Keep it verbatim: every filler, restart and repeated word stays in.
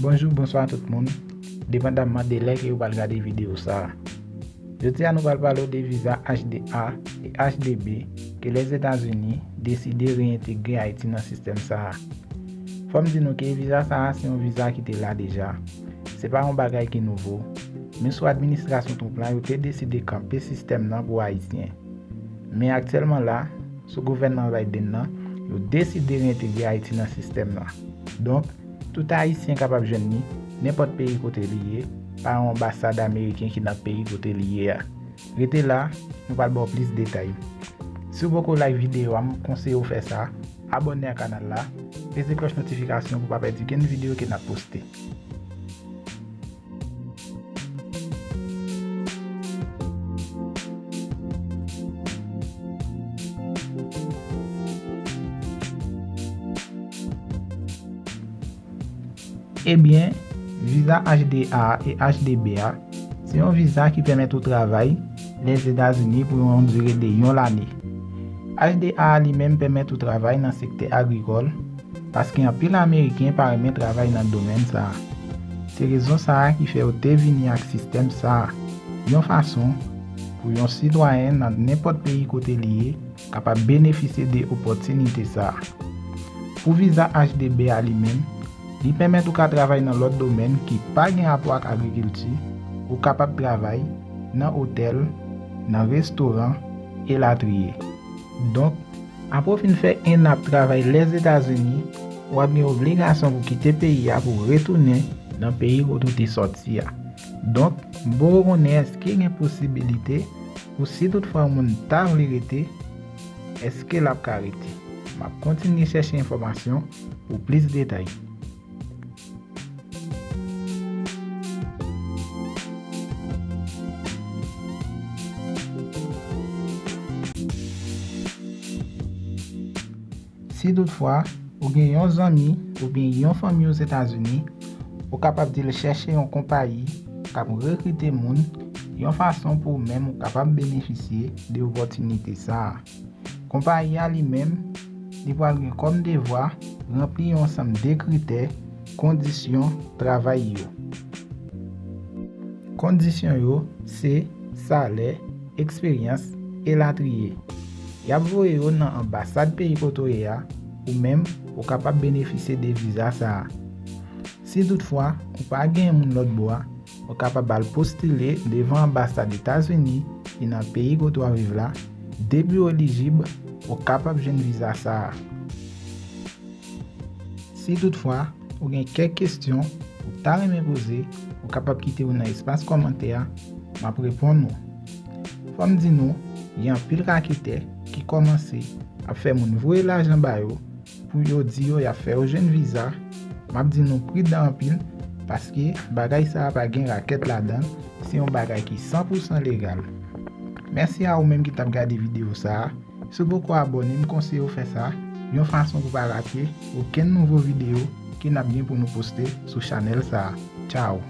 Bonjou, bonswa tout moun, depandamman de lè ke ou pral gade videyo sa a. Jodi a nou pral pale w de viza H D A e H D B ke Lèzetazini deside reyentegre Ayiti nan sistèm sa a. Fò m di nou ke viza sa a se yon viza ki te la deja. Se pa yon bagay ki nouvo. Men sou administrasyon Trump la, yo te deside kanpe sistèm nan pou Ayisyen. Men aktyèlman la, sou gouvènman Biden nan, yo deside reyentegre Ayiti nan sistèm nan. Donk, tout Ayisyen kapab jwenn li nenpòt peyi kote li ye, pa yon anbasad ameriken ki nan peyi kote li ye a. Rete la, nou pral ba w plis detay. Si w poko like videyo a, m konseye w fè sa, abòne ak kanal la, peze klòch notifikasyon pou w pa pèdi kenn videyo ke n ap poste. Ebyen, viza H D A e H D B a, se yon viza ki pèmèt ou travay Lèzetazini pou yon dire de yon lane. H D A a li menm pèmèt ou travay nan sektè agrikòl, paske anpil Ameriken pa renmen travay nan domèn sa a. Se rezon sa a ki fè yo te vini ak sistèm sa a, yon fason pou yon sitwayen nan nenpòt peyi kote li ye kapab benefisye de opòtinite sa a. Pou viza H D B a li menm, li pèmèt ou ka travay nan lòt domèn ki pa gen rapò ak agrikilti, ou kapab travay nan otèl, nan restoran, elatriye. Donk, apre w fin fè en an ap travay Lèzetazini, w ap gen obligasyon pou kite peyi a pou w retounen nan peyi kote w te sòti a. Donk, m poko konnen èske gen posibilite pou si toutfwa yon moun ta vle rete, èske l ap ka rete. M ap kontinye chèche enfòmasyon pou plis detay. Si toutfwa ou gen yon zanmi oubyen yon fanmi Ozetazini, ou kapab di l chèche yon konpayi k ap rekrite moun yon fason pou ou menm ou kapab benefisye de opòtinite sa a. Konpayi a li menm, li pral gen kòm devwa ranpli yon ansanm de kritè, kondisyon travay yo. Kondisyon yo se salè, eksperyans, elatriye. Y ap voye yo nan anbasad peyi kote w ye a, ou menm ou kapab benefisye de viza sa a. Si toutfwa ou pa gen moun lòt bò a, ou kapab al postile devan anbasad Etazini ki nan peyi kote w ap viv la. Depi w elijib, ou kapab jwenn viza sa a. Si toutfwa ou gen kèk kesyon ou ta renmen poze, ou kapab kite yo nan espas kòmantè a, m ap reponn ou. Fò m di nou, gen anpil raketè ki kòmanse ap fè moun voye lajan ba yo pou yo di yo y ap fè yo jwenn viza. M ap di nou pridan anpil, paske bagay sa a pa gen rakèt ladan l, se yon bagay ki san pou san legal. Mèsi a ou menm ki t ap gade videyo sa a. Si w poko abòne, m konseye w fè sa, yon fason pou w pa rate okenn nouvo videyo ke n ap gen pou nou poste sou chanèl sa a. Tchaw!